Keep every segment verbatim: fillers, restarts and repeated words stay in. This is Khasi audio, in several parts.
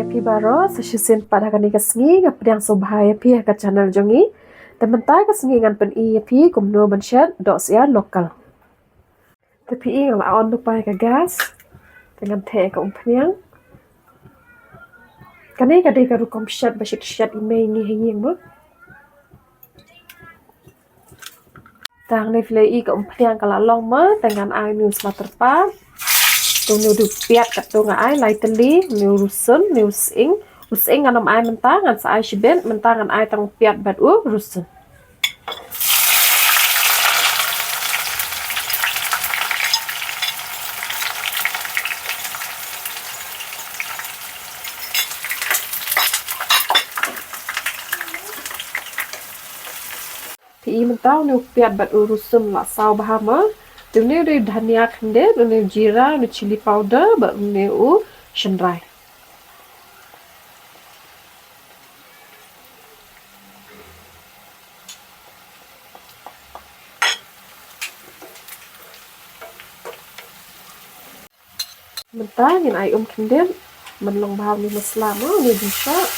Phi baroh, sa shisien pat ha kane ka sngi nga pdiang sngewbha ïa phi ha ka channel jong ngi. Te mynta ka sngi ngan pyni ïa phi kumno ban shet dohsyiar local. Te phi i nga la on lypa ïa ka gas. Te ngan theh ïa ka umphniang. Kane ka dei ka rukom shet ba shet shet i mei ngi ha ïing mo. Te hangne phi la i ka umphniang ka la long mo, te ngan ai une u sla tyrpad. Te une u dei u piat katto nga ai lai tylli, une u rusun, une u sying. U sying ngan ym ai mynta, ngan sa ai shibit, mynta ngan ai tang u piat bad u rusun. Phi i mynta une u piat bad u rusun la saw bha mo. Te une u dei u dhania khyndiat, une u jira, une u chilli powder bad une u shynrai. Mynta ngin ai um khyndiat ban long bha une u masala mo, une u jingshoh.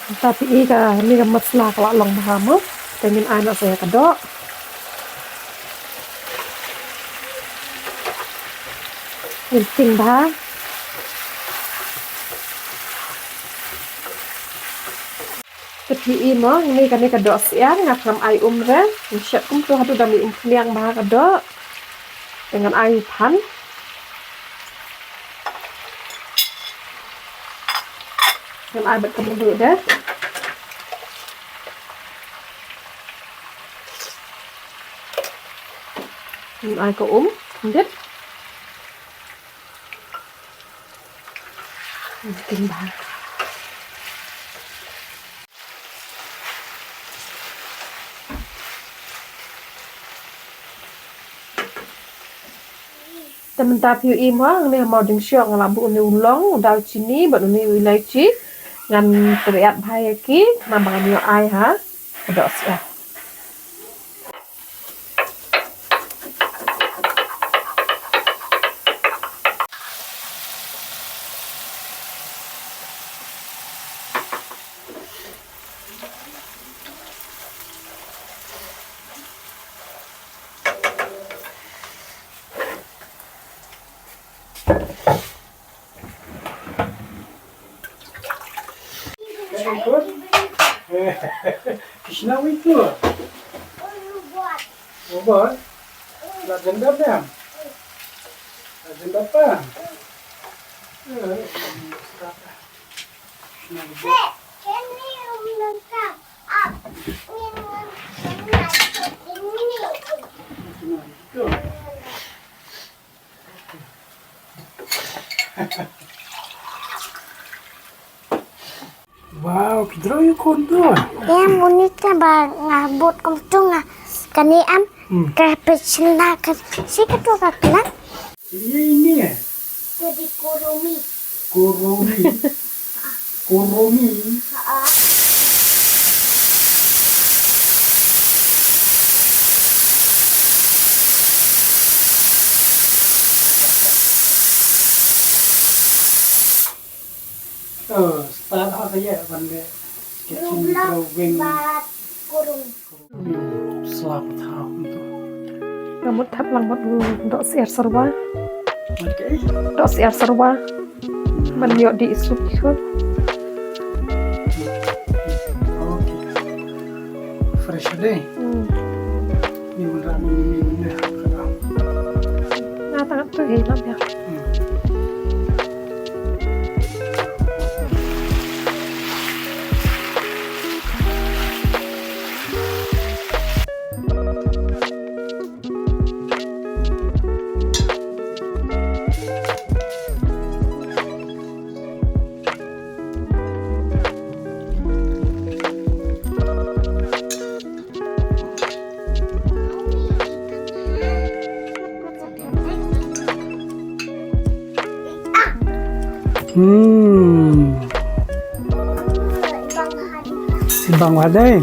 Mynta phi i kane ka masala ka la long bha mo. Te ngin ai noh sa ïa ka doh. Ngin king bha. Te phi i mo, ngi kane ka dohsyiar nga khlem ai um re. Ngi shet kumto haduh da mih umphniang bha ka doh. Te ngan ai u phan. Ngan ai bad ka mluh de. Ngan ai ka um khyndiat. King bha. Te mynta phi i mo, hangne ha maw jingshoh nga la buh une u long, u dalchini bad une u ilaichi. Ngan pyrïat bha ïa ki, namar ba ngan ïoh ai ha ka dohsyiar. Kishna wiko. Obar. La jendap ya. La jendap pa. Wow, ki droh ïa u khun tu. Em, une te ba nga bud kumtu nga. Kane am, hmm, ka pechna ka. Si ka tu ka kena. Ini, ini, eh? Jadi koromi. Koromi. Koromi. Ha. Oh, start ha ka ïa ban le. Kitchen drawing. Bad kurung. Slap thaw tu. Nga mut thap lang mut dohsyiar serwa. Okay. Dohsyiar serwa. Man ïoh di isup isup. Okay. Fresh deh. Hmm. Ni mun ra mun ni mun deh. Nga tang tu hei lam ya. Hmm. Hmm. Si bang wadai.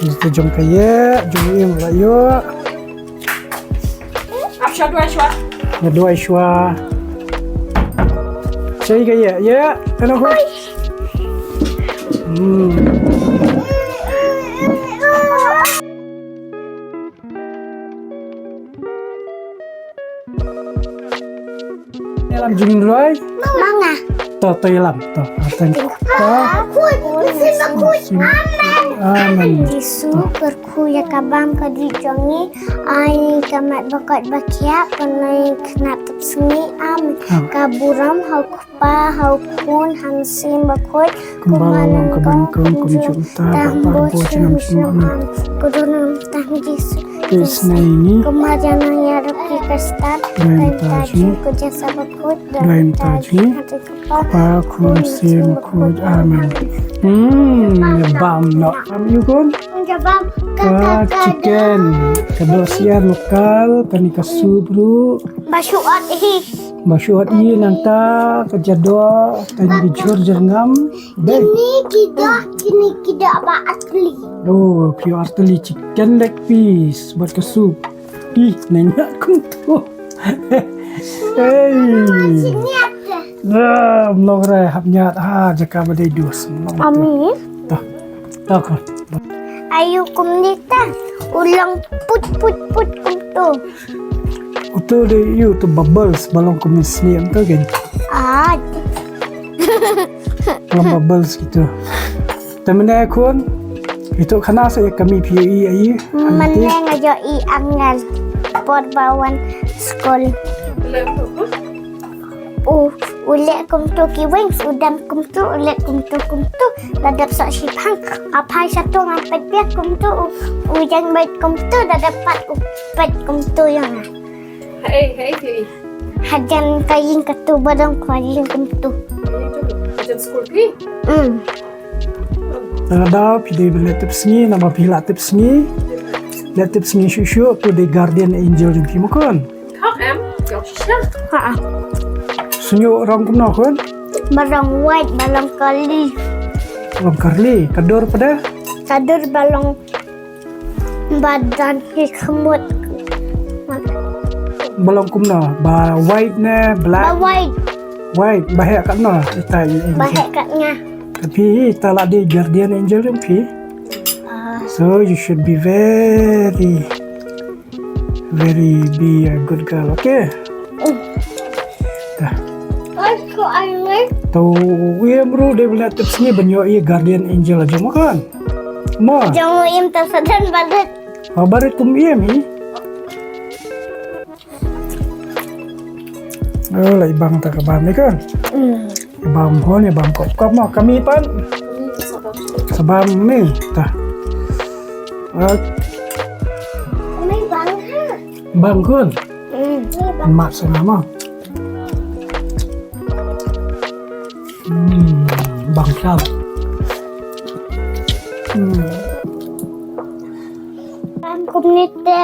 Te jong ka ïa, jong ïa la ïa. Ap sha duwai shuwa. Ïa duwai shuwa. Shai ka ïa, ïa. Hello, ko. Hmm. Ïalam jingduwai. Manga. To, to ïalam. To, thank you. To. Amen. Amen. Jisu, kyrkhu ïa ka bam ka dih jong ngi. Ai ka mat ba koit ba khiah, pynlong khnap tip sngi. Amen. Amen. Ka burom ha u Kpa, ha u Khun, ha u Mynsiem Bakhuid. Kumba la long ka ba nyngkong, kumjuh mynta, bad ha baroh shi nongshun. Amen. Ka dohnud mynta ha Jisu. Te sngi ngi. Kumba ïa nang ïarap ki Khristan. Duwai mynta jong ngi. Ko Jisu Bakhuid. Duwai mynta jong ngi. Kpa, Khun, Mynsiem Bakhuid. Amen. Hmm, bam noh. Bam ïa u Khun. Ka chicken. Ka doh syiar local, kane ka soup ruh. Ba shu ot hi. Ba shu ot hi nangta ka jador, ka jhur jyrngam. Dei. Kine ki doh, kine ki doh ba ar tylli. Oh, pure ar tylli chicken leg piece. Bad ka soup. Ih, nang ïa kumto. Hey. Sini ada. Nah, mlong re hap ñiat ha jaka ba dei dus. Mlong. Ami. Tah. Tah ko. Ayu kumne ta. U long put put put kumto. Uto dei ïa uto bubbles ba long kum sniam to gen. Ah. Long bubbles kito. Te mynne Khun, ito khana sa ïa ka mih phi ïohi ïa i. Mynne nga ïohi angel por ba wan skul. U, u leh kumto ki wings, u dam kumto, u leh kumto kumto. La dep sa shiphang. Aphai sa to ngam pet biak kumto, u, u jang bait kumto, la dep pat u pet kumto ïa nga. Hei, hei, hei. Hajan ka ïing katu ba dang ka ïing kumtu. Hajan skul phi? Hmm. Lada phi dei ba leh tip sngi, naba phi lah tip sngi. Leh tip sngi shuh shuh, tu dei guardian angel jong phi mo Khun. Khak em, jong shisha. Ha. Sngi rong kumno Khun? Ba rong white, ba long curly. Long curly, ka dur pat de? Ka dur ba long Ba dang ki khmut. Ba long kumno, ba white ne black? Ba white. White, ba heh katno? Ita ita. Ba heh kat nga. Tapi ita lah dei guardian angel jong phi. Ah. So you should be very, very be a good girl, okay? Mm. Tah. Oi, ko ai ngai. To, u Im ruh dei ba leh tip sngi ban ïoh i guardian angel jong u Khun. Mo. Jong u Im ta sa don barit. Oh, barit kum Im hi. Oh, la i bang ta ka bam ni Khun. Hmm. I bam Khun, i bam kop kop mo, ka mih pat. Sa bam ni ta. Oh. Kami bang ha. Bang Khun. Hmm. Mat sa nga mo. Hmm, bang khlaw. Hmm. Bang kumne te,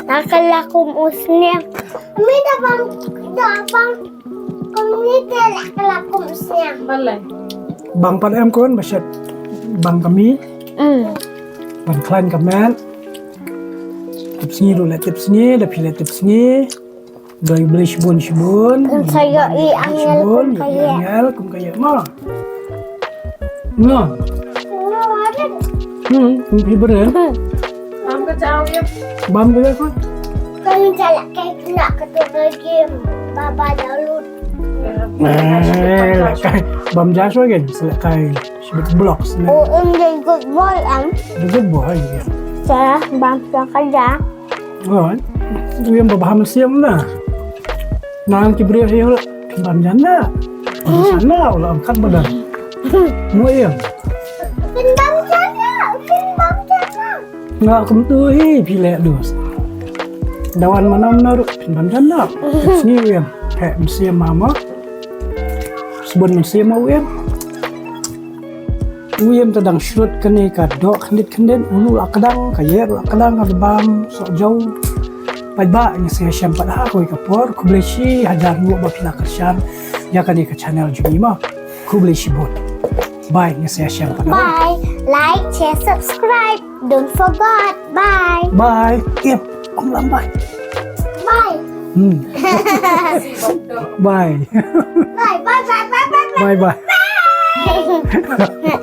ta ka la kum u sniang. Mi da bang, da bang kumne te, la ka la kum u sniang. Balai. Bang pat em Khun, ba shet bang ka mih. Hmm. Bang khlaiñ ka met. Tip sngi ruh leh tip sngi, da phi leh tip sngi. Dei U Blei shibun shibun. Kum sa ïoh i angel kum ka ïa. Angel kum ka ïa ma. Nga. Hmm, kum phi beren. Hmm. Bam ka jaw ïa. Bam ka ïa ko. Kan jaw la kai kena ka tu game. Baba download. Eh, la kai. Bam jaw so again. Select kai. Shibit blocks ne. Oh, em dei good boy em. Dei good boy, yeah. Sa bam sa ka jaw. Oi, u Im ba bha mynsiem na. Nang ki briew hi u la phin bam jan na. Phin bam jan na u la ong kat ba dang. Mo Im. Phin bam jan na, phin bam jan na. Nga kumtu hi phi leh dus. Da wan mano mano ruh phin bam jan na. Sngi u Im. Heh mynsiem ma mo. Sbun mynsiem ma u Im. U Im te dang shrut kane ka doh khyndiat khyndiat, u la kdang, ka ïa la kdang, ka bam soh jaw. Paidbah, ngi sa ïashem pat ha kawei ka por. Khublei shi hajar nguh ba phi la kyrshan ïa kane ka channel jong ngi mo. Khublei shibun. Bye, ngi sa ïashem pat. Bye. Like, Subscribe. Don't forget. Bye. Bye. Yep. Ong lang bye. Bye. Hmm. Bye. Bye. Bye. Bye. Bye. Bye. Bye bye. Bye.